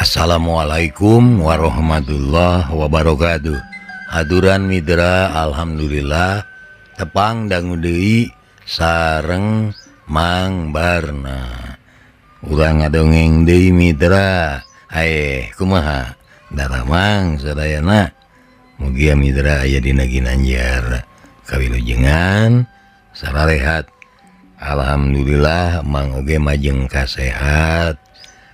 Assalamualaikum warahmatullahi wabarakatuh. Aduran Mitra, alhamdulillah tepang dangu deui sareng Mang Barna. Urang ngadongeng deui Mitra. Aeh, kumaha daramang sadayana? Mugia Mitra aya dina ginanjar kawilujengan sararehat. Alhamdulillah Mang oge majeng kasehat.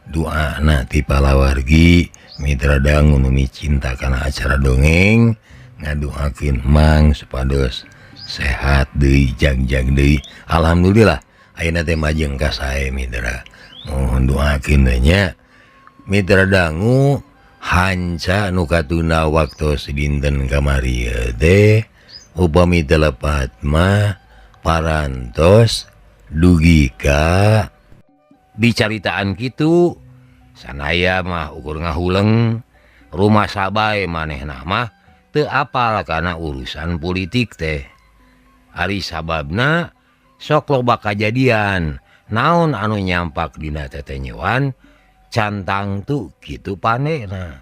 Doana ti palawargi Mitra dangu nu micinta kana acara dongeng ngadoakeun Mang supados sehat deui jag-jag deui. Alhamdulillah ayeuna teh majeng ka sae Mitra. Mohon doakeun we nya. Mitra dangu hanca nu katuna waktos dinten kamari teh upami teu lepat mah parantos dugi ka dicaritaan kitu sanaya mah ukur ngahuleng rumah sabae manehna mah teu apal kana urusan politik teh. Ari sababna sok loba kajadian naon anu nyampak dina tetenyewan cantang tu kitu panena.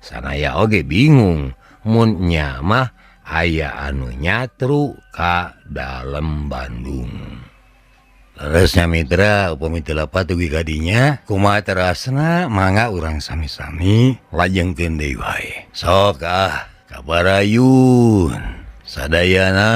Sanaya oge bingung mun nya mah aya anu nyatru ka dalem Bandung. Leresnya Mitra, upami teu lepat dugi ka dinya kumaha terasna mangga urang sami-sami lajengkeun deui wae. Sok ah kabarayun sadayana.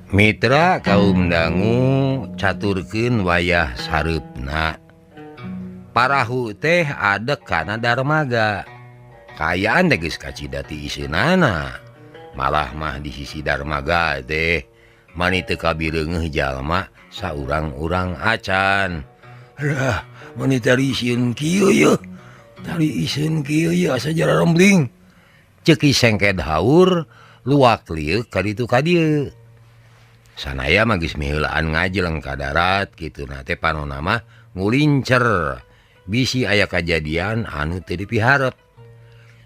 Mitra kaum dangu caturkeun wayah sareupna. Parahu teh adek kana darmaga. Kaayaan teh geus kacida ti iseunana. Malah mah di sisi darmaga teh mani teu kabireungeuh jalma saurang-urang acan. Rah, mani tari iseun kieu yeuh. Tari iseun kieu yeuh asa jararembling. Ceuk Ki Sengked haur luak lieuk ka ditu ka dieu. Sanaya mah geus miheulaan ngajeleng ka darat kitu na teh panona mah ngulincer bisi aya kajadian anu teu dipiharep.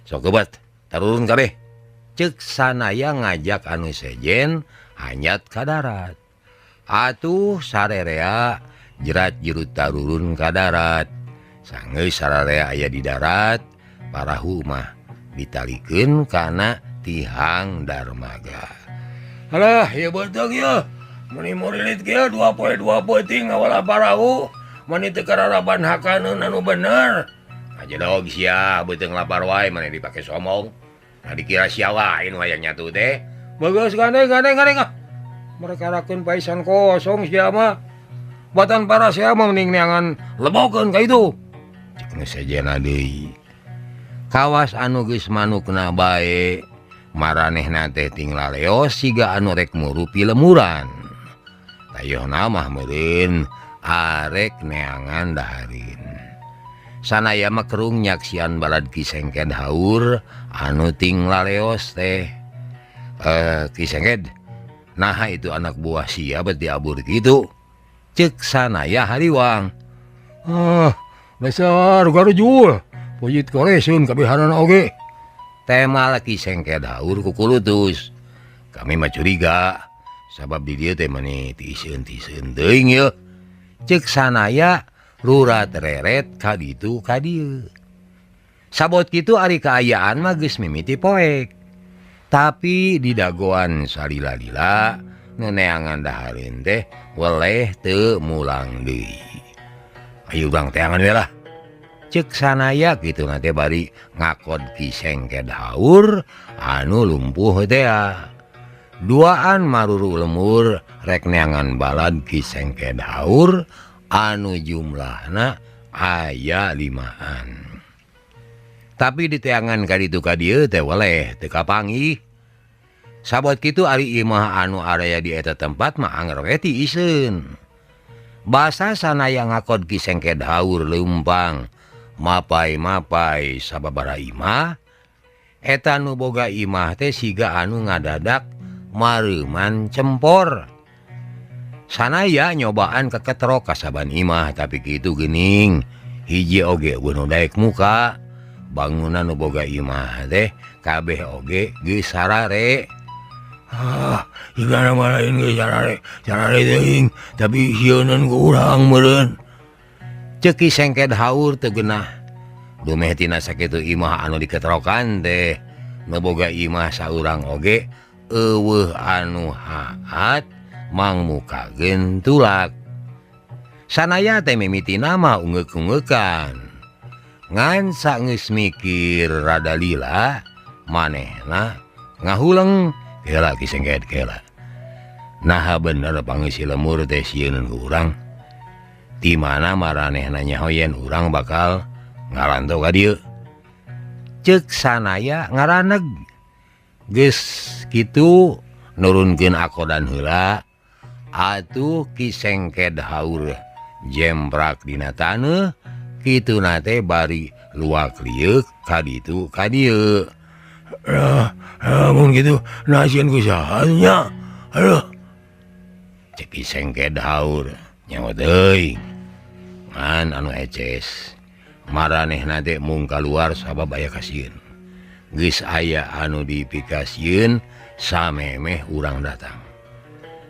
Sok gebat tarurun kabeh. Ceuk sanaya ngajak anu sejen hanyat ka darat. Atuh sarerea jerat jerut tarurun ka darat. Sanggeus sararea aya di darat, parahu mah ditalikeun kana tihang darmaga. Alah, ieu beuteung ieu. Meni murilit kieu 2 poe 2 peuting ngawala parahu. Mani teu kararaban hakaneun anu bener. Ngajedog sia beuteung lapar wae mani dipake somong. Nah dikira sia wae nu hayang nyatu teh. Bagus gandeng gandeng gandeng ah. Mereka paisan kosong sia mah. Batan para sia mah mending neangan lebokeun ka itu. Cek nu sejena deui. Kawas anu geus manukna bae. Maranehna teh ting laleos siga anu rek murupi lemuran. Tayohna mah meureun arek neangan dahareun. Sanaya mah kerung nyaksian balad Ki Sengked haur anu ting laleos teh. Ki Sengked, naha itu anak buah sia bet diabur kitu? Ceuk sanaya hariwang. Ah, dasar garujul. Puyit koresun kabehanana oge. Tema Ki Sengked haur kukulutus. Kami mah curiga sabab di dieu teh mani tiiseun-tiiseun teuing yeuh. Ceuk sanaya rurat reret ka ditu ka dieu. Sabot kitu ari kaayaan mah geus mimiti poek. Tapi di dagoan salila-lila nu neangan dahareun teh weleh teu mulang deui. Ayo urang teangan we lah. Ceuk sanaya kitu na teh bari ngakod Ki Sengked haur anu lumpuh tea. Duaan maruru lemur rek neangan balad Ki Sengked haur anu jumlahna aya 5an. Tapi diteangan ka ditu ka dieu teh weleh teu kapanggih. Sabot kitu ari imah anu area di eta tempat mah anger we tiiseun. Basa sanaya ngakod Ki Sengked haur leumpang Mapai-mapai sababaraha imah eta nu boga imah teh siga anu ngadadak mareuman cempor. Sanaya nyobaan keketrok kasaban imah tapi kitu geuning hiji oge nu daek muka bangunan nu boga imah teh kabeh oge geus sarare. Ah, sigana mah lain geus sarare, sarare teuing, tapi sieuneun ku urang meureun. Ceuk Ki Sengked Haur teu geunah. Dumeh tina sakitu imah anu diketrokan teh nu boga imah saurang oge eueuh anu haat mangmukakeun tulak. Sanaya teh mimitina mah ungeuk-ungeukan. Ngan sageus mikir rada lila manehna ngahuleng kela Ki Sengked kela. Naha bener pangeusi lemur teh sieuneun ku urang. Di mana maranehna nyaho yen urang bakal ngaranto ka dieu. Ceuk Sanaya ngaraneg. Geus kitu nurunkeun akodan heula atuh Ki Sengked Haur jemprak dina taneuh kituna teh bari luak lieuk ka ditu ka dieu. Mun kitu nah sieun ku saha nya? Aduh. Ceuk Ki Sengked Haur nyaho teuing. Ngan anu eces maranehna teh mung kaluar sabab aya kasieun. Geus aya anu dipikasieun samemeh urang datang.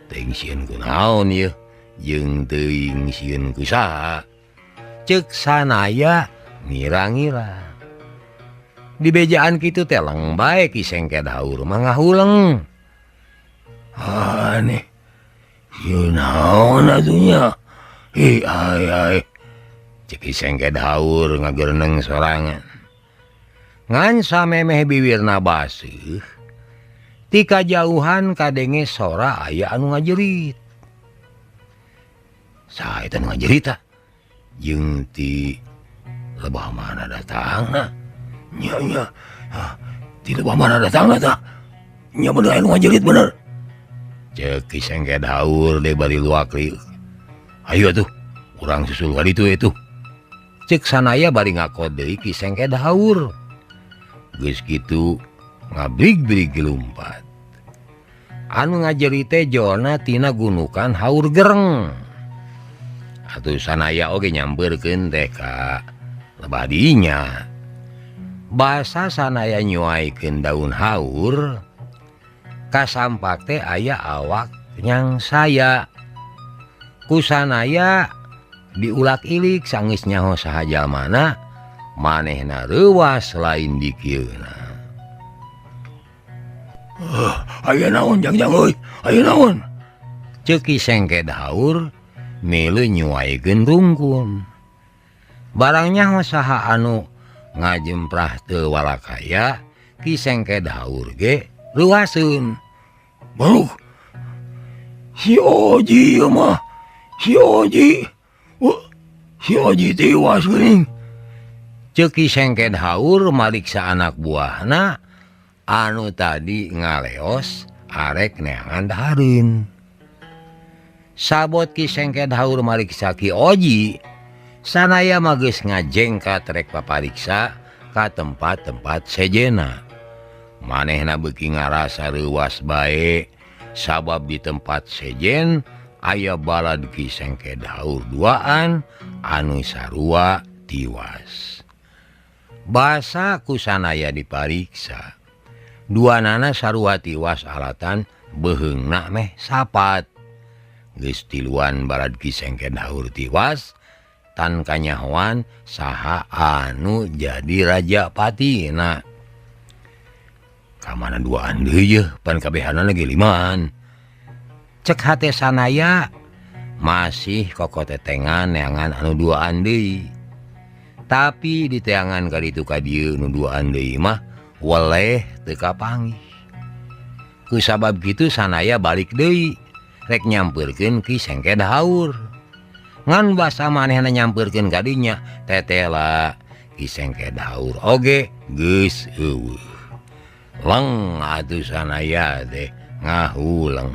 Teuing sieun kunaon yeuh jeung teuing sieun ku saha. Ceuk Sanaya ngira-ngira. Dibejaan kitu teh leng bae Ki Sengked Haur mah ngahuleng. Aneh. Sieun naon atuh nya? Hi ai ai. Ceuk Ki Sengked Haur ngagereneng sorangan. Ngan samemeh biwirna baseuh, ti kajauhan kadenge sora aya anu ngajerit. Saha eta nu ngajerit tah? Jeung ti lebah mana datangna? Nya nya. Ti lebah mana datangna tah? Nya bener anu ngajerit bener. Ceuk Ki Sengked Haur deui bari luak liuk. Ayo atuh, urang susul ka ditu atuh. Ceuk Sanaya bari ngakod deui Ki Sengked Haur. Geus kitu ngabrig-brig lumpat. Anu ngajerit teh jona tina gunukan haur gereng. Atuh Sanaya oge nyampeurkeun teh ka lebah dinya. Basa Sanaya nyuaikeun daun haur, kasampak teh aya awak nyang saya. Ku Sanaya diulak-ilik sanggeus nyaho saha jalmana, manehna reuwas lain dikieuna. Aya naon jang-jang euy? Aya naon? Ceuk Ki Sengked Haur milu nyuaikeun rungkun. Barang nyaho saha anu ngajemprah teu walakaya, Ki Sengked Haur ge reuwaseun. Baruh. Si Oji ieu mah. Si Oji. Si Oji tiwas geuning. Ceuk Ki Sengked Haur mariksa anak buahna anu tadi ngaleos arek neangan dahareun. Sabot Ki Sengked Haur mariksa Ki Oji, Sanaya mah geus ngajengkat rek papariksa ka tempat-tempat sejena. Manehna beuki ngarasa reuwas bae sabab di tempat sejen aya balad Ki Sengked Haur duaan anu sarua tiwas. Basa ku Sanaya dipariksa. Duanana sarua tiwas alatan beuheungna meh sapat. Geus tiluan balad Ki Sengked Haur tiwas tan kanyahoan saha anu jadi raja patina. Kamana duaan deui yeuh pan kabehanana ge limaan. Cek hate Sanaya masih kokotetengan neangan anu duaan deui. Tapi diteangan ka ditu ka dieu nu duaan deui mah weleh teu kapanggih. Ku sabab kitu Sanaya balik deui rek nyampeurkeun Ki Sengked Haur. Ngan basa manehna nyampeurkeun ka dinya tetela Ki Sengked Haur oge geus eueuh. Leng atuh Sanaya teh ngahuleng.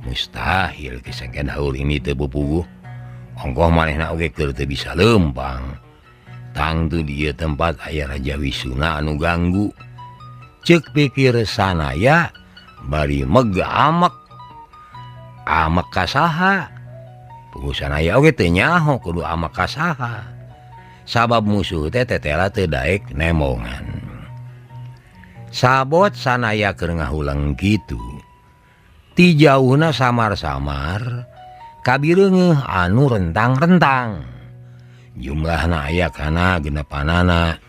Mustahil Ki Sengked Haur ini teu pupuguh. Ongkoh manehna oge keur teu bisa leumpang. Tangtu di ieu tempat aya Raja Wisuna anu ganggu. Ceuk pikir sanaya bari mega amek. Amek ka saha? Puguh sanaya oge teu nyaho kudu amek ka saha. Sabab musuh teh tetela teu daek nemongan. Sabot sanaya keur ngahuleng kitu. Ti jauhna samar-samar kabireungeuh anu rentang-rentang. Jumlahna aya kana genepanana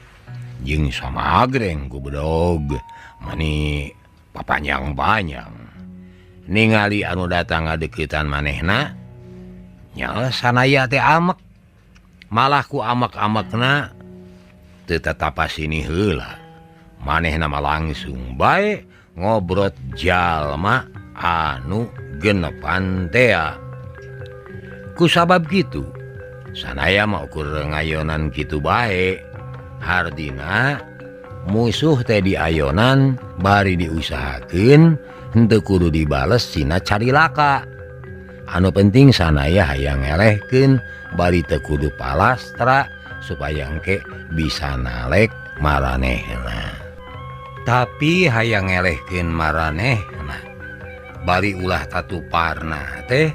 jeung samagreng ku bedog mani papanjang-panjang. Ningali anu datang ngadeukeutan manehna nya sanaya teh amek. Malah ku amek-amekna teu tatapasini heula. Manehna mah langsung bae ngobrot jalma anu genepan tea. Ku sabab kitu sanaya mah ukur ngayonan kitu bae. Hardina musuh teh diayonan bari diusahakeun henteu kudu dibales cina carilaka. Anu penting sanaya hayang ngelehkeun bari teu kudu palastra supaya engke bisa nalek maranehna. Tapi hayang ngelehkeun maranehna bari ulah tatuparna teh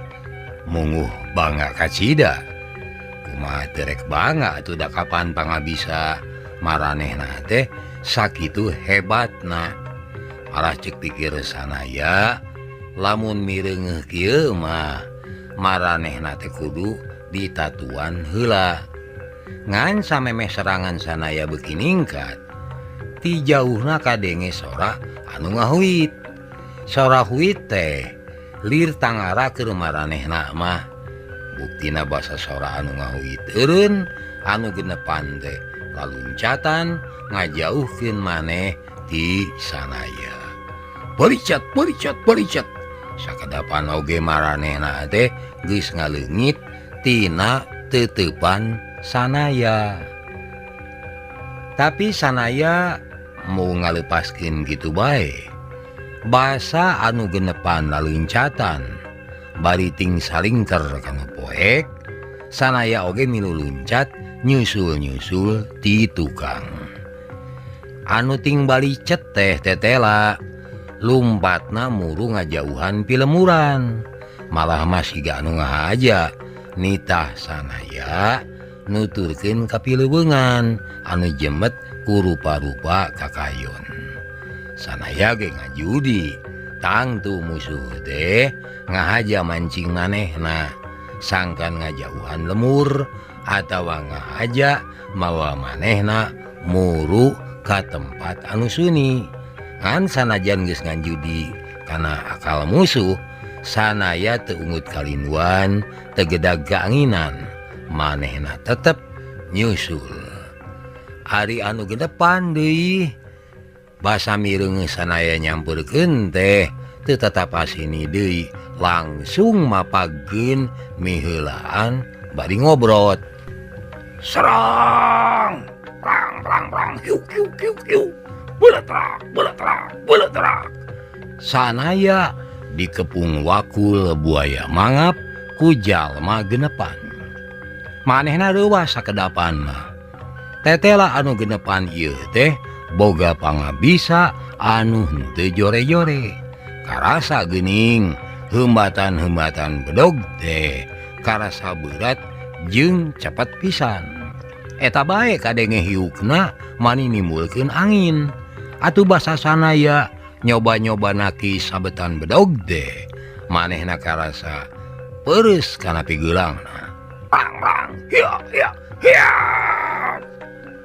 munguh bangga kacida. Kumaha teu rek bangga atuh da kapan pangabisa maranehna teh sakitu hebatna. Malah ceuk pikir sanaya lamun mireungeuh kieu mah maranehna teh kudu ditatuan heula. Ngan samemeh serangan sanaya beuki ningkat, ti jauhna kadenge sora anu ngahuit. Sora huit teh lir tangara keur maranehna mah. Buktina basa sora anu ngahuit eureun anu genepan teh laluncatan ngajauhkeun maneh ti sanaya. Baricat baricat baricat. Sakadapan oge maranehna teh geus ngaleungit tina teuteupan sanaya. Tapi sanaya mau ngalepaskeun kitu bae. Basa anu genepan laluncatan bari ting salingker kana poek, sanaya oge milu luncat nyusul-nyusul ti tukang. Anu ting balicet teh tetela lumpatna muru ngajauhan pilemuran. Malah masih gak anu ngahaja nitah sanaya nuturkeun ka pileuweungan anu jemet ku rupa-rupa kakayon. Sanaya ge ngajudi tangtu musuh teh ngahaja mancing manehna sangkan ngajauhan lemur atawa ngahaja mawa manehna muru ka tempat anu suni. Ngan sanajan geus nganjudi kana akal musuh, sanaya teu ungut kalinduan teu gedag kaanginan, manehna tetep nyusul. Ari anu gedepan deui basa mireungeuh sanaya nyamperkeun teh teu tatapasini deui, langsung mapagkeun miheulaan bari ngobrot. Serang! Prang prang prang hiuk hiuk hiuk hiuk. Beletrak beletrak beletrak. Sanaya dikepung wakul buaya mangap ku jalma genepan. Manehna reuwas sakedapan mah. Tetela anu genepan ieu teh boga pangabisa anu henteu jore-jore. Karasa geuning heumbatan-heumbatan bedog teh karasa berat jeung cepet pisan. Eta bae kadenge hiukna mani nimbulkeun angin. Atuh basa sanaya nyoba-nyoba naki sabetan bedog teh manehna karasa peureus kana pigeulangna. Prang prang hiya hiya hiya.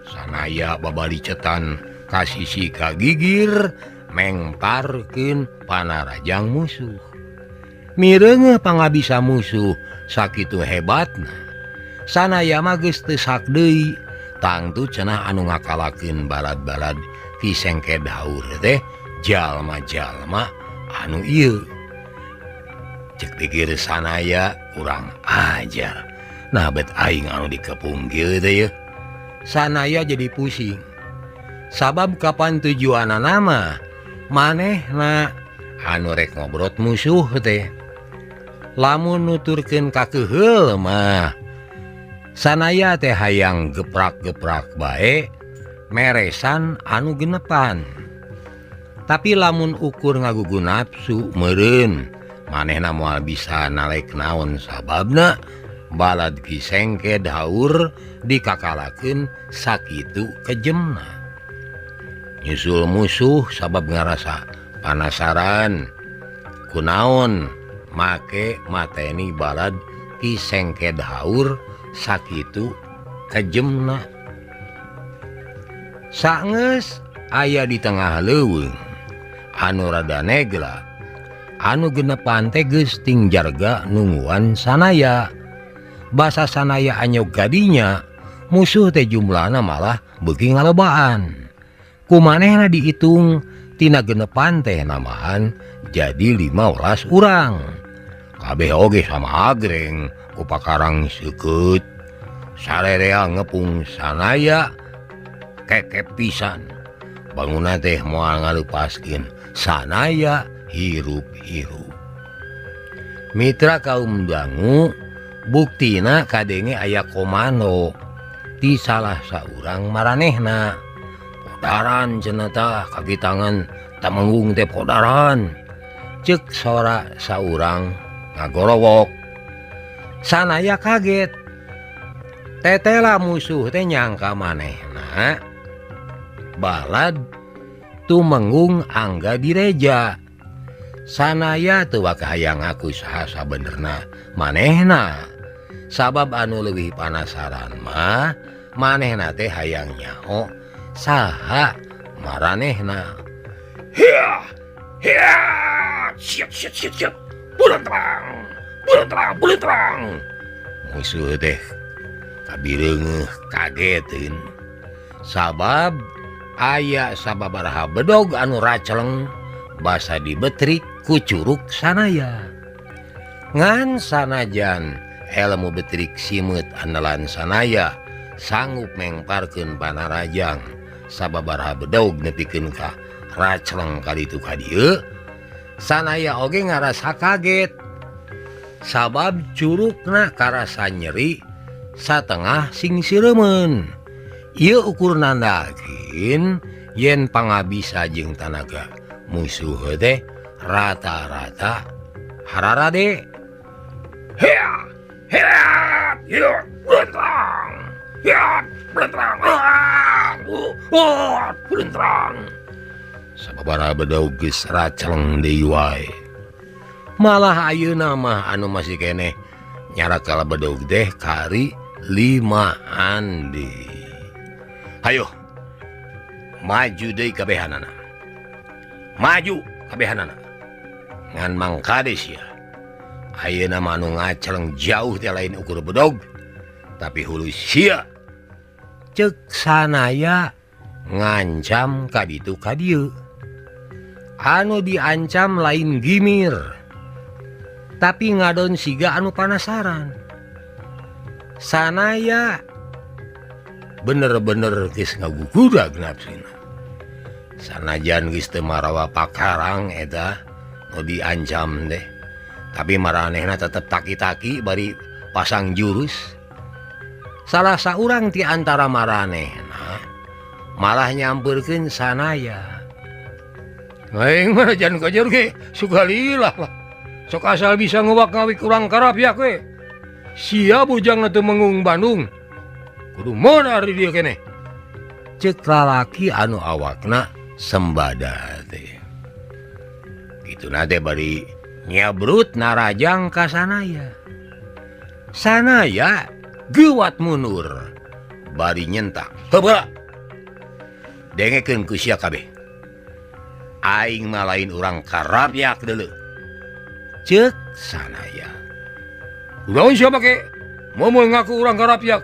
Sanaya babalicetan ka sisi kagigir mengparkeun panarajang musuh. Mireungeuh pangabisa musuh sakitu hebatna. Sanaya mah geus teu sak deui. Tangtu cenah anu ngakalakeun balad-balad Ki Sengke Daur teh jalma-jalma anu ieu. Cek pikir sanaya kurang ajar. Nah bet aing anu dikepung kieu teh yeuh. Sanaya jadi pusing. Sabab kapan tujuanana mah manehna anu rek ngobrot musuh teh. Lamun nuturkeun ka keuheul mah Sanaya teh hayang geprak-geprak bae meresan anu genepan. Tapi lamun ukur ngagugu nafsu meureun manehna moal bisa nalek naon sababna balad Ki Sengked Haur dikakalakeun sakitu kejemna. Nyusul musuh sabab ngarasa panasaran kunaon make mateni balad Ki Sengked Haur sakitu kejemna. Sangeus aya di tengah leuweung anu rada negla anu genepan teh geus ting jarga nungguan Sanaya. Basa Sanaya anyog kadinya musuh teh jumlahna malah beuki ngalobaan. Kumanehna dihitung tina genepan teh namahan jadi 15 urang. Kabeh oge sama agreng ku pakarang seukeut. Sarerea ngepung Sanaya kekep pisan. Bangunna teh moal ngalepaskeun Sanaya hirup-hirup. Mitra kaum dangu buktina kadenge aya komando ti salah saurang maranehna. Podaran cenah tah kaki tangan Temenggung teh podaran. Ceuk sora saurang ngagorowok. Sanaya kaget. Tetela musuh teh nyangka manehna balad Tumenggung Angga Direja. Sanaya teu hayang ngaku saha sabenerna manehna. Sabab anu leuwih panasaran mah manehna teh hayang nyaho saha maranehna. Hiya! Hiya! Siap siap siap siap. Bulan terang. Bulan terang, bulan terang. Musuh teh kabireungeuh kageteun. Sabab aya sababaraha bedog anu raceleng basa dibetrik ku curug Sanaya. Ngan sanajan elmu betrik simeut andalan Sanaya sanggup mengparkeun panarajang sababaraha bedog nepikeun ka raceleng kaditu ka dieu, Sanaya oge ngarasa kaget sabab curugna karasa nyeri satengah sing sireumeun. Ieu ukur nandakeun yen pangabisa jeung tanaga musuh teh rata-rata hararade. Hea! Hea! Hiya! Bulan terang. Hiya! Bulan terang. Ah! Bulan terang. Sababaraha bedog geus raceleng deui wae. Malah ayeuna mah anu masih keneh nyarakal bedog teh kari 5an deui. Hayo maju deui kabehanana. Maju kabehanana. Ngan mangkades ya. Ayeuna mah anu ngaceleng jauh teh lain ukur bedog tapi hulu sia. Ceuk Sanaya ngancam ka ditu ka dieu. Anu diancam lain gimir tapi ngadon siga anu panasaran. Sanaya bener-bener geus ngagugudag nafsina. Sanajan geus teu marawa pakarang eta nu diancam teh, tapi maranehna tetep taki-taki bari pasang jurus. Salah saurang ti antara maranehna malah nyampeurkeun Sanaya. Aing mah jan kajeur ge suka lila lah. Sok asal bisa ngewak-ngawik urang Karapyak we. Sia bujangna teu mengung Bandung. Kudu modar di dieu keneh. Ceuk lalaki anu awakna sembada teh. Kituna teh bari nyabrut narajang ka Sanaya. Sanaya geuwat mundur bari nyentak. Heubeula. Dengekeun ku sia kabeh. Aing mah lain urang Karapyak deuleu. Ceuk Sanaya. Kunaon sia make moal ngaku urang Karapyak?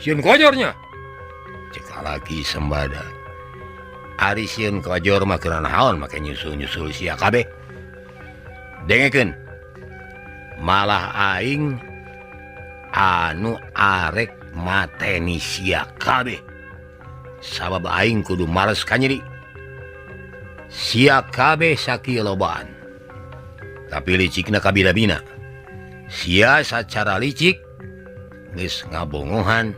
Sieun kojornya. Ceuk lalaki sembada. Ari sieun kojor mah keur naon make nyusul-nyusul sia kabeh. Dengekeun. Malah aing anu arek mateni sia kabeh. Sabab aing kudu males ka nyeri. Sia kabeh sakieu lobaan. Tapi licikna kabina-bina. Sia sacara licik Geus ngabongohan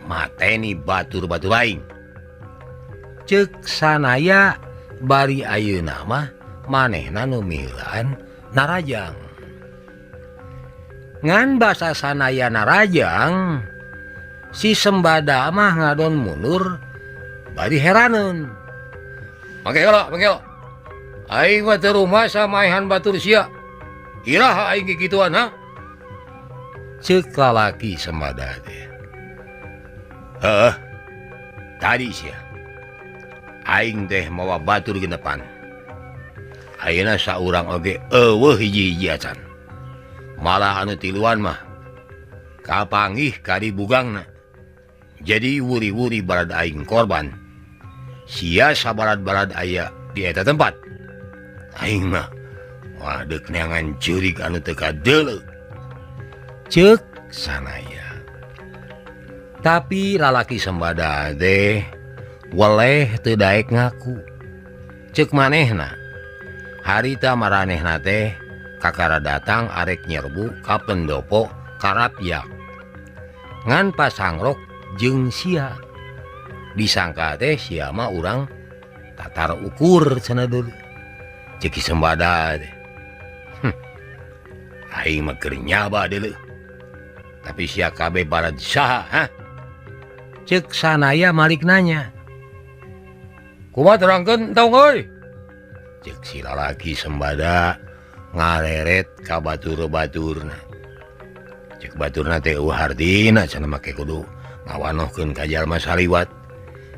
mateni batur-batur aing. Ceuk Sanaya bari ayeuna mah manehna nu miheulaan narajang. Ngan basa Sanaya narajang si Sembada mah ngadon mundur bari heraneun. Mangke heula, mangke heula. Aing mah teu rumasa maehan batur sia. Iraha aing kikituan ha? Ceuk lalaki Sembada teh. Heuh. Tadi sia. Aing teh mawa batur genepan. Ayeuna saurang oge eueuh hiji-hiji acan. Malah anu tiluan mah kapanggih ka dibugangna. Jadi wuri-wuri barad aing korban. Sia sabarad-barad aya di eta tempat. Aing mah wah deuk neangan jurig anu teu kadeuleu. Ceuk Sanaya. Tapi lalaki Sembada teh weleh teu daek ngaku. Ceuk manehna harita maranehna teh kakara datang arek nyerbu ka pendopo Karapyak. Ngan pasangrok jeung sia. Disangka teh sia mah urang tatar ukur cenah deui. Ceuk Ki Sembada teh. Aing mah keur nyaba deuleu. Tapi sia kabeh barad saha ha? Ceuk Sanaya malik nanya. Kumaha terangkeun entong euy? Ceuk si lalaki Sembada ngareret ka batur-baturna. Ceuk baturna teh eueuh hartina cenah make kudu ngawanohkeun ka jalma saliwat.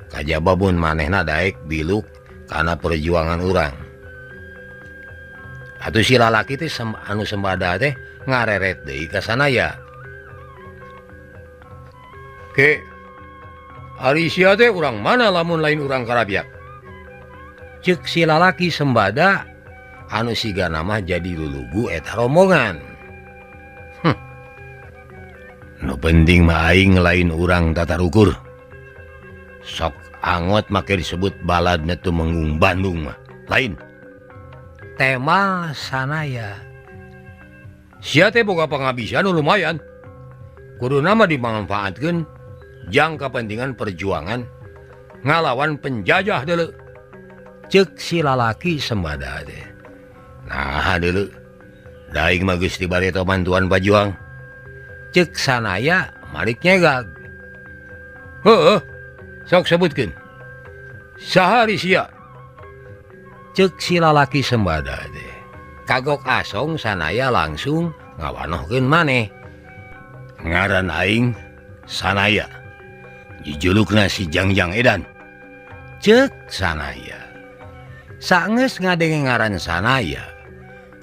Kajaba mun manehna daek biluk kana perjuangan urang. Atuh si lalaki teh anu Sembada teh ngareret deui ka Sanaya. Ke ari sia teh urang mana lamun lain urang Karapyak? Ceuk si lalaki Sembada anu sigana mah jadi lulugu eta rombongan. Nu penting mah aing lain urang tatarukur. Sok angot make disebut baladna Tumenggung Bandung mah. Lain. Tema Sanaya. Sia teh boga pangabisan nu lumayan. Kuduna mah dimanfaatkeun jang kapentingan perjuangan ngalawan penjajah deuleu. Ceuk si lalaki Sembada teh. Nah deuleu. Da aing mah geus dibari bantuan pajuang. Ceuk Sanaya malik nyegag. Heueuh. Sok sebutkeun. Saha ari sia? Ceuk si lalaki Sembada teh. Kagok asong Sanaya langsung ngawanohkeun maneh. Ngaran aing Sanaya. Jujulukna si Jangjang Edan. Ceuk Sanaya. Saenggeus ngadenge ngaran Sanaya,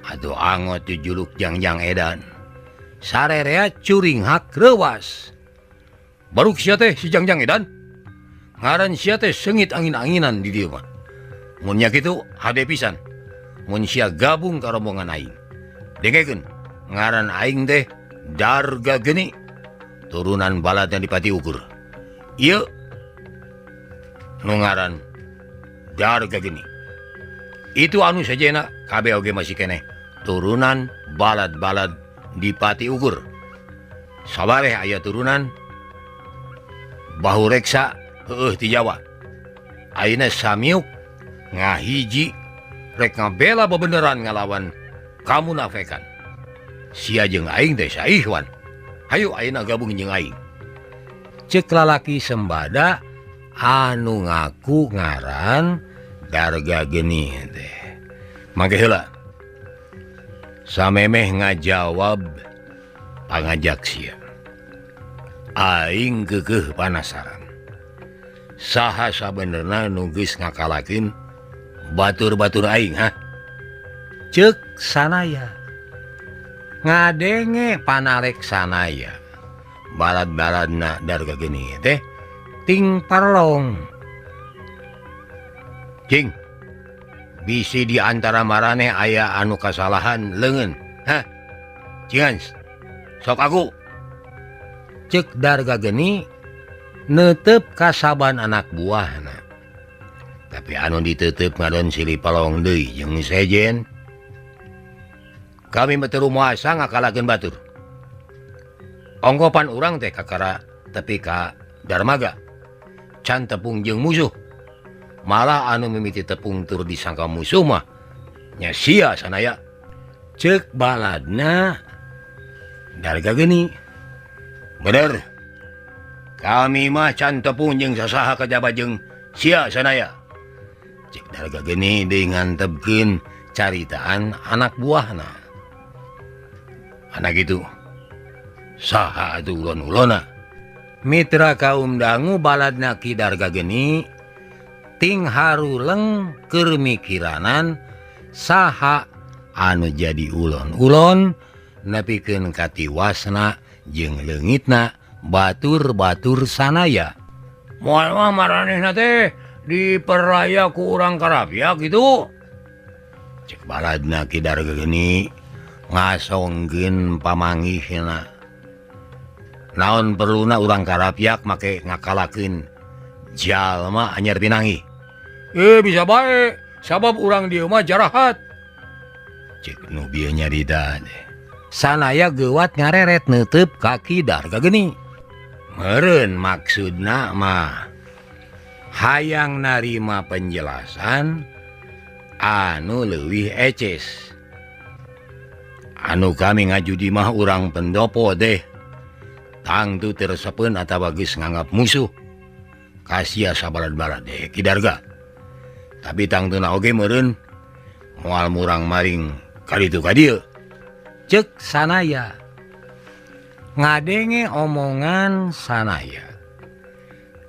atuh angot jujuluk Jangjang Edan. Sarerea curinghak reuwas. Baruk sia teh si Jangjang Edan. Ngaran sia teh seungit angin-anginan di dieu mah. Mun nya kitu hade pisan. Mun sia gabung ka rombongan aing. Dengekeun, ngaran aing teh Darga Geni, turunan baladna Dipati Ukur. Ieu nu ngaran Darga Geni. Itu anu sejena kabeh oge masih keneh turunan balad-balad Dipati Ukur. Sabareh aya turunan Bahureksa heueuh ti Jawa. Ayeuna samiuk ngahiji rek ngabela bebeneran ngalawan kamunafekan. Sia jeung aing teh saihwan. Hayu ayeuna gabung jeung aing. Ceuk lalaki Sembada anu ngaku ngaran Darga Geni teh. Mangke heula. Samemeh ngajawab pangajak sia. Aing geugeuh panasaran. Saha sabenerna nu geus ngakalakeun batur-batur aing ha? Ceuk Sanaya. Ngadenge panarek Sanaya. Balad-baladna Darga Geni teh ting parlong. Cing, bisi di antara maraneh aya anu kasalahan leungeun. Hah? Cingan, sok aku. Ceuk Darga Geni neuteup kasaban anak buahna. Tapi anu diteuteup ngadon silih palong deui jeung sejen. Kami mah teu rumasa ngakalakeun batur. Ongkopan urang teh kakara tepi ka darmaga. Can tepung jeung musuh. Malah anu mimiti tepung tur disangka musuh mah nya sia sanaya. Cek baladna Darga Geni. Bener. Kami mah can tepung jeung sasaha kajaba jeung sia sanaya. Cek Darga Geni deui ngantepkeun caritaan anak buahna. Anak itu saha atuh ulon-ulona. Mitra kaum dangu baladna Ki Darga Geni ting haruleng keur mikiranan saha anu jadi ulon-ulon nepikeun katiwasna jeung leungitna batur-batur sanaya. Moal mah maranehna teh diperlaya ku urang Karapyak gitu. Cek baladna Ki Darga Geni ngasongkeun pamanggihna. Naon perluna urang Karapyak make ngakalakeun jalma anyar pinangi. Bisa bae sabab urang dieu mah jarahat. Cek nu bieu nyarita teh. Sanaya geuwat ngareret neuteub ka Ki Darga Geni. Meureun maksudna mah hayang narima penjelasan anu leuwih eces. Anu kami ngajudi mah urang pendopo deh. Tangtu tersepeun atawa geus nganggap musuh. Kasia sabalad-balad deh Ki Darga. Tapi tangtuna oge meureun moal murang maring kaditu ka dieu. Cek sanaya. Ngadenge omongan sanaya.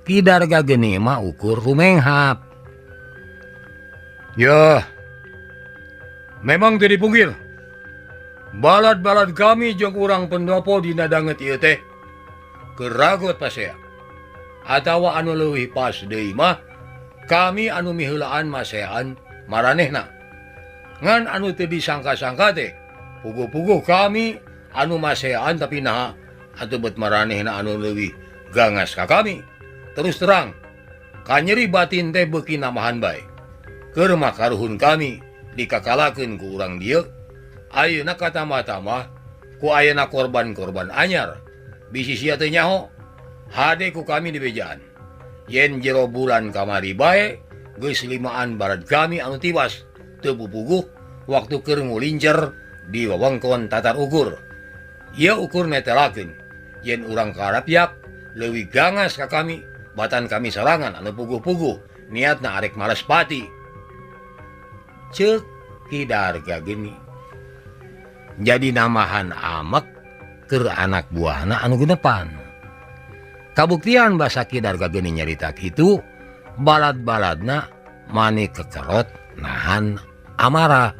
Ki Darga Geni mah ukur rumenghap. Ya, memang teu dipungkir. Balad-balad kami jeung urang pendopo dina danget ieu teh keragot pasea. Atawa anu leuwih pas deui mah kami anu miheulaan masean maranehna. Ngan anu teu disangka-sangka teh puguh-puguh kami anu masean tapi naha atuh bet maranehna anu leuwih gangas ka kami. Terus terang kanyeri batin teh beuki namahan bae. Keur mah karuhun kami dikakalakeun ku urang dieu. Ayeuna katama-tama ku ayeuna korban-korban anyar. Bisi sia teu nyaho hade ku kami dibejaan. Yen jero bulan kamari bae geus limaan barat kami anu tiwas teu pupuguh waktu keur ngulincer di wewengkon Tatar Ukur. Ieu ukur netelakeun yen urang Karapyak leuwih gangas ka kami batan kami sorangan anu puguh-puguh niatna arek males pati. Ceuk Ki Darga Geni. Jadi namahan amek keur anak buahna anu genepan. Kabuktian basa Ki Darga Geni nyarita kitu, balad-baladna mani kekerot nahan amarah.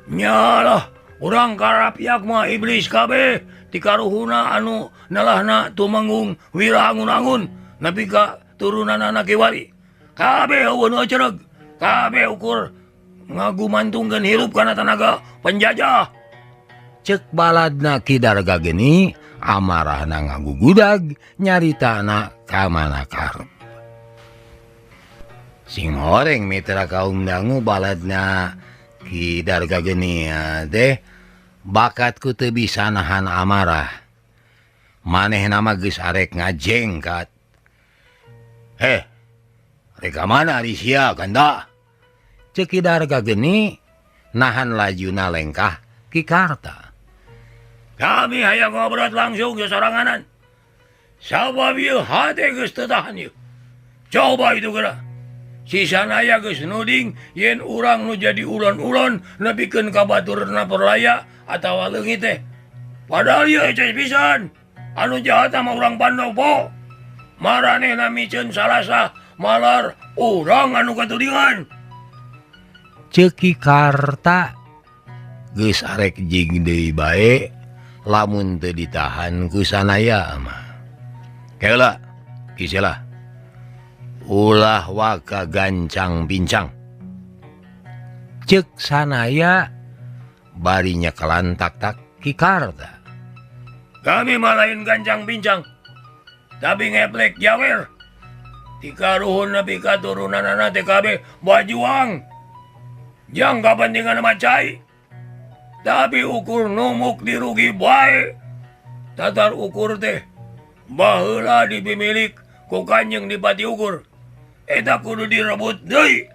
Nyalah, urang Karapyak mah iblis kabeh ti karuhuna anu nelahna tumenggung wirangun-angun nepi ka turunanana kiwari. Kabeh eueun acereg, kabeh ukur ngagumantungkeun hirup kana tanaga penjajah. Cek baladna Ki Darga Geni amarahna ngagugudag nyaritana ka mana karep. Sing horeng mitra kaum dangu baladna Ki Darga Geni teh bakatku teu bisa nahan amarah. Manehna mah geus arek ngajengkat. Heh, rek ka mana ari sia ganda? Ceuk Ki Darga Geni nahan lajuna lengkah Ki Karta. Kami hayang ngobrol langsung ke soranganan. Sabab ieu hate geus teu tahan ieu. Coba itu geura. Si sanaya geus nuding yen urang nu jadi ulon-ulon nepikeun ka baturna perlaya atawa leungit teh. Padahal ieu eces pisan. Anu jahat mah urang Pandopo. Maranehna miceun salasah malar urang anu katudingan. Ceuk Ki Karta geus arek jing deui bae lamun teu ditahan ku sanaya mah. Keula Kisela. Ulah waka gancang bincang. Ceuk sanaya bari nyekelan tak-tak Ki Karta. Kami mah lain gancang bincang, tapi ngeplek jawer. Ti karuhun nepi ka turunanana teh kabeh bajuang. Jang kapentingan mah cai. Tapi ukur numuk dirugi bae. Tatar ukur teh baheula dipimilik ku Kanjeng Dipati Ukur. Eta kudu direbut deui.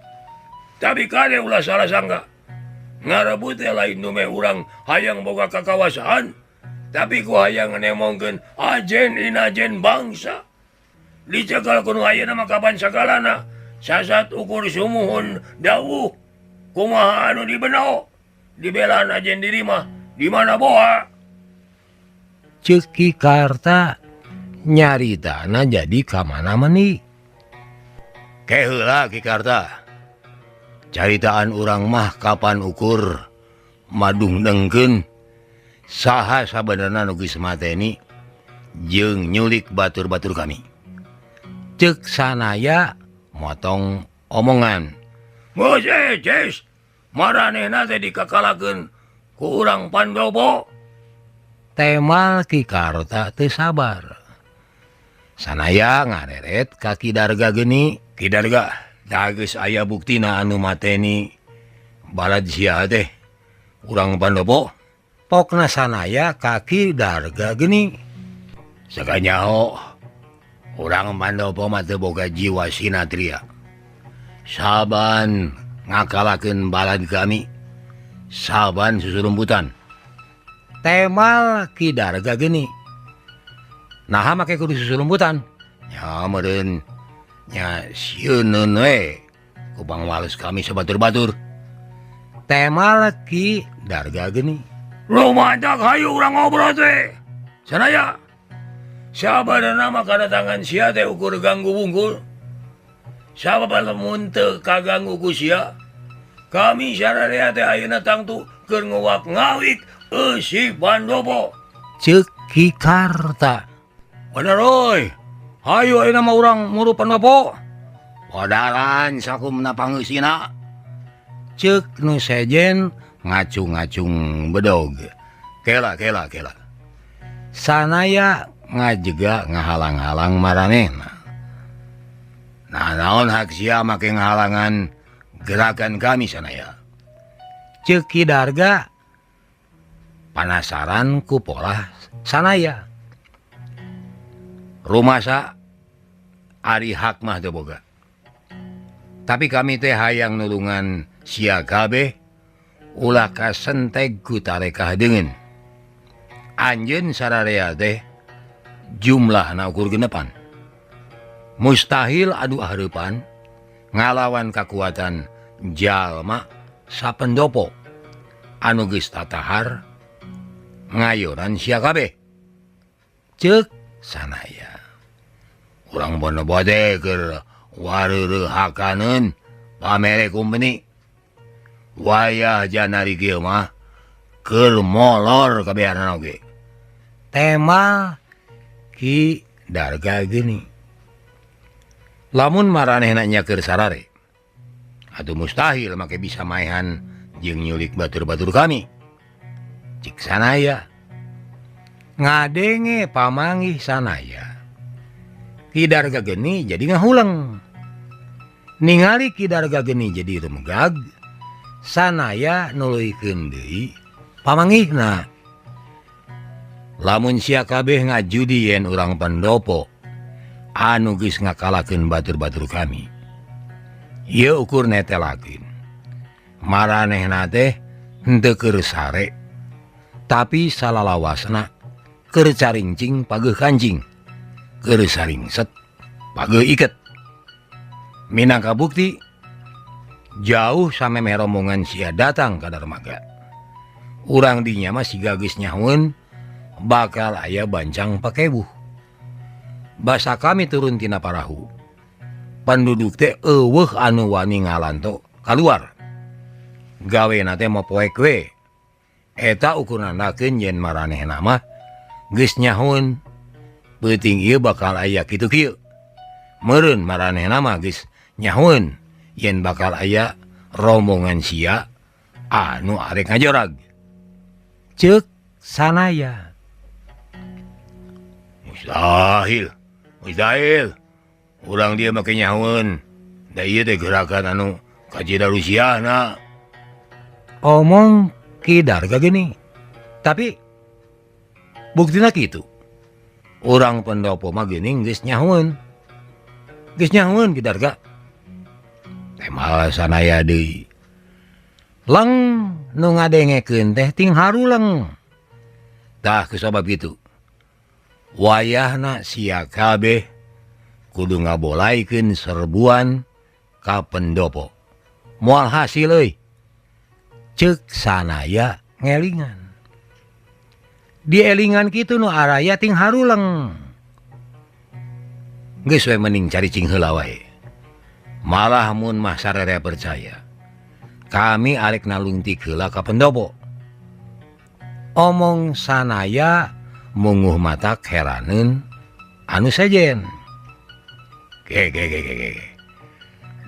Tapi kade ulah salah sangka. Ngarebut teh lain nu meh urang hayang boga kakawasaan, tapi ku hayang nemongkeun ajen inajen bangsa. Dicekal kudu ayeuna mah kapan sagalana sasat ukur sumuhun dawuh kumaha anu dibenao dibelaan ajen diri mah di mana boa. Ceuk Ki Karta nyaritana jadi ka mana meni. Ke heula Ki Karta. Caritaan urang mah kapan ukur madung dengkeun saha sabenerna nu geus mateni jeung nyulik batur-batur kami. Ceuk Sanaya motong omongan. Geus Ces, maranehna teh dikakalakeun ku urang Pandopo. Temal Ki Karta teu sabar. Sanaya ngareret ka Ki Darga geni. Ki Darga, da geus aya buktina anu mateni balad sia teh urang Pandopo. Pokna Sanaya ka Ki Darga geni. Sakanyaho urang Pandopo mah teu boga jiwa sinatria. Saban ngakalakeun balad kami, saban susurumputan. Temal Ki Darga geni. Naha make kudu susurumputan? Nya meureun nya sieuneun we ku pangwales kami sabatur-batur. Temal Ki Darga geni. Lumatak hayu urang ngobrol teh. Sanaya sabareuna mah kadatangan sia teh ukur ganggu wungkul. Sabab lamun teu kaganggu ku sia, kami sararea teh ayeuna tangtu keur nguwak ngawik eusi Pandopo. Ceuk Ki Karta. Bener euy. Hayu ayeuna mah urang muru Pandopo. Podaran sakumna pangeusina. Ceuk nu sejen ngacung-ngacung bedog. Kela kela kela. Sanaya ngajega ngahalang-halang maranehna. Nah naon hak sia make ngahalangan gerakan kami Sanaya? Ceuk Ki Darga panasaran ku polah Sanaya. Rumasa ari hak mah teu boga. Tapi kami teh hayang nulungan sia kabeh ulah kasenteg ku tarekah deungeun. Anjeun sararea teh jumlahna ukur genepan. Mustahil adu hareupan ngalawan kakuatan jalma sapendopo anu geus tatahar ngayoran sia kabeh. Ceuk Sanaya. Urang Pandopo teh keur wareureuhakaneun pamere kumpeni. Wayah janari kieu mah keur molor kabehanana oge. Tema Ki Darga geni. Lamun maranehna nya keur sarare, atuh mustahil make bisa maehan jeung nyulik batur-batur kami. Cik Sanaya. Ngadenge pamanggih Sanaya. Ki Darga geni jadi ngahuleng. Ningali Ki Darga geni jadi rumegag, Sanaya nuluykeun deui pamanggihna. Lamun sia kabeh ngajudi yen urang Pandopo anu geus ngakalakeun batur-batur kami, ieu ukur netelakeun. Maranehna teh henteu keur sare, tapi salalawasna keur carincing pageuh kancing, keur saringset pageuh iket. Minangka bukti jauh samemeh rombongan sia datang ka dermaga. Urang dinya mah siga geus nyahoeun bakal aya bancang pakebuh. Basa kami turun tina parahu, penduduk teh eueuh anu wani ngalanto kaluar. Gawena teh mopoek we. Eta ukur nandakeun yen maranehna mah geus nyahoeun peuting ieu bakal aya kitu kieu. Meureun maranehna mah geus nyahoeun yen bakal aya rombongan sia anu arek ngajorag. Ceuk Sanaya. Mustahil, mustahil. Urang dia make nyahoeun. Da ieu teh gerakan anu kajida Rusiana. Omong Ki Darga gini. Tapi buktina kitu. Urang pendopo mah geuning geus nyahoeun. Geus nyahoeun Ki Darga. Temal sanaya deui. Leng nu ngadengekeun teh ting haruleng. Tah kusabab kitu. Wayahna sia kabeh kudu ngabolaikeun serbuan ka pendopo. Moal hasil euy. Ceuk sanaya ngelingan. Dielingan kitu nu araya ting haruleng. Geus we mending caricing heula wae. Malah mun mah sararea percaya. Kami arek nalungtik heula ka pendopo. Omong sanaya munguh mata heraneun anu sejen. Ge ge ge ge ge.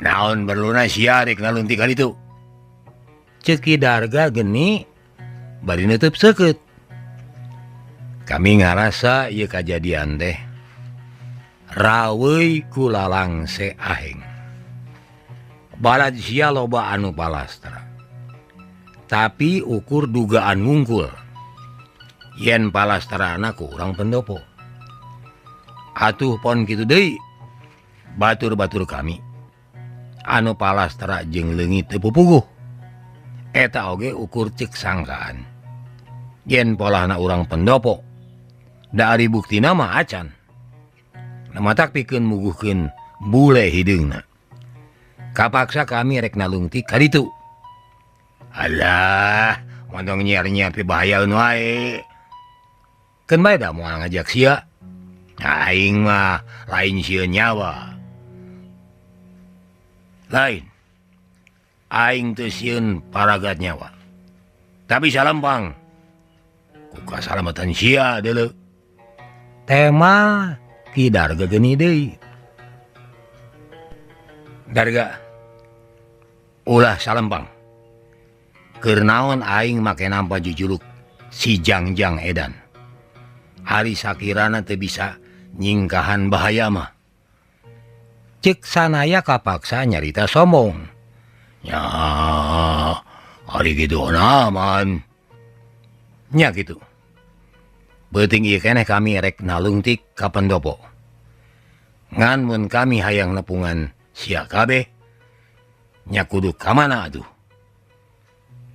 Naon perluna sia rek nalungtik ka ditu? Ceuk Ki Darga geni bari neuteub seukeut. Kami ngarasa ieu kajadian teh raweuy ku lalangse aheng. Balad sia loba anu palastra. Tapi ukur dugaan ngungkul. Yen palastrana ku urang pendopo. Atuh pon kitu deui. Batur-batur kami anu palastra jeung leungit teu pupuguh. Eta oge ukur ceuk sangkaan. Yen polahna urang pendopo. Da ari buktina mah acan. Matak pikeun muguhkeun bule hideungna. Kapaksa kami rek nalungtik ka ditu. Alah, montong nyiar-nyiar pibahayaeun wae. Keun bae da moal ngajak sia. Aing mah lain sieun nyawa. Lain. Aing teu sieun paragat nyawa. Tapi salempang ku kasalamatan sia deuleu. Tema Ki Darga geni deui. Darga ulah salempang. Keur naon aing make nampa jujuluk si Jangjang Edan. Ari sakirana teu bisa nyingkahan bahaya mah. Ceuk sanaya kapaksa nyarita sombong. Nya ari kitu aman. Nya kitu. Beuting ieu keneh kami rek nalungtik ka pendopo. Ngan mun kami hayang nepungan sia kabeh nya kudu ka mana atuh?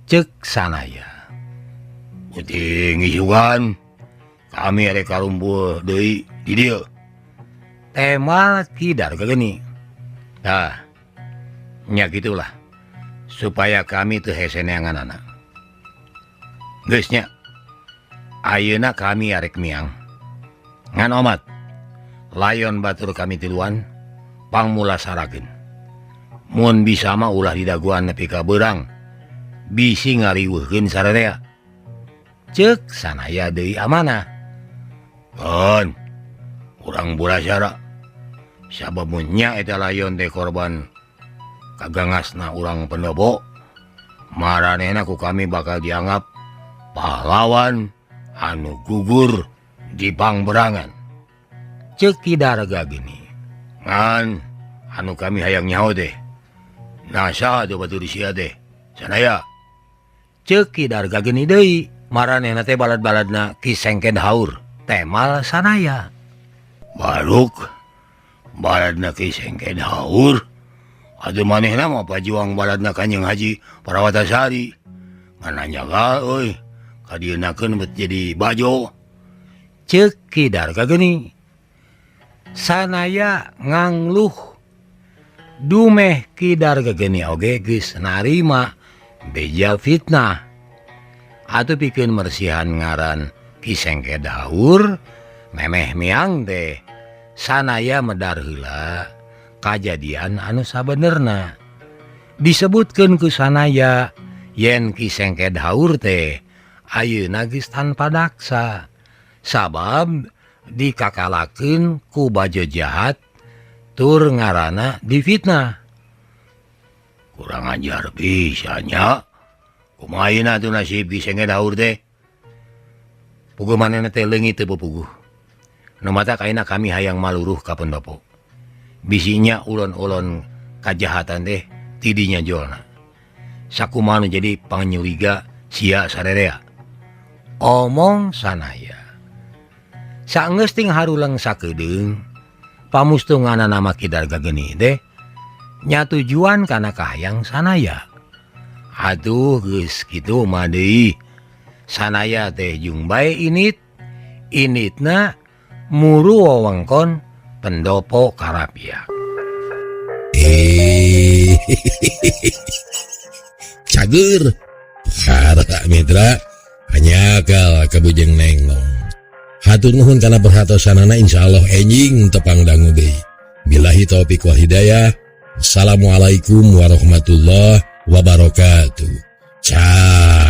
Ceuk sanaya. Beuting isukan kami rek karumpul deui di dieu. Temal Ki Darga geni. Tah nya gitulah supaya kami teu hese neanganana. Geus nya. Ayeuna kami arek miang. Ngan omat layon batur kami tiluan pangmulasarakeun. Mun bisa mah ulah didaguan nepi ka beurang. Bisi ngariweuhkeun sararea. Ceuk sanaya deui amanah. Keun urang bulasara. Sabab mun nya eta layon teh korban kagangasna urang pendopo, maranehna ku kami bakal dianggap pahlawan anu gugur di pangberangan. Ceuk Ki Darga gini. Ngan anu kami hayang nyaho teh. Nah saha teh batur sia teh? Sanaya. Ceuk Ki Darga geni deui. Maranehna teh balad-baladna Ki Sengked Haur. Temal sanaya. Baruk baladna Ki Sengked Haur. Atuh manehna mah pajuang baladna Kanjeng Haji Parawatasari. Ngan nanya euy. Kadienakeun bet jadi bajo. Ceuk Ki Darga geni. Sanaya ngangluh dumeh Ki Darga geni oge geus narima beja fitnah. Atuh pikeun mersihan ngaran Ki Sengked Haur memeh miang teh sanaya medar heula kajadian anu sabenerna. Disebutkeun ku sanaya yen Ki Sengked Haur teh ayeuna geus tanpa daksa sabab dikakalakeun ku bajo jahat tur ngaranna difitnah. Kurang ajar pisanya. Kumaha ayeuna atuh nasib Ki Sengked Haur teh? Puguh manehna teh leungit teu pupuguh. Nu matak ayeuna kami hayang maluruh ka pendopo. Bisinya ulon-ulon kajahatan teh tidinya jolna. Sakumaha nu jadi panyuriga sia sarerea. Omong sanaya. Saenggeus ting haruleng sakedeung pamustunganana mah Ki Darga Geni teh nya tujuan kana kahayang Sanaya. Aduh geus kitu mah deui. Sanaya teh jung bae init initna muru wewengkon pendopo Karapyak. Cager para mitra hanyakal ka Bujeng Nenglong. Hatur nuhun kana perhatosanana, insyaallah enjing tepang dangu deui. Billahi taufik wal hidayah. Assalamualaikum warahmatullahi wabarakatuh. Cager.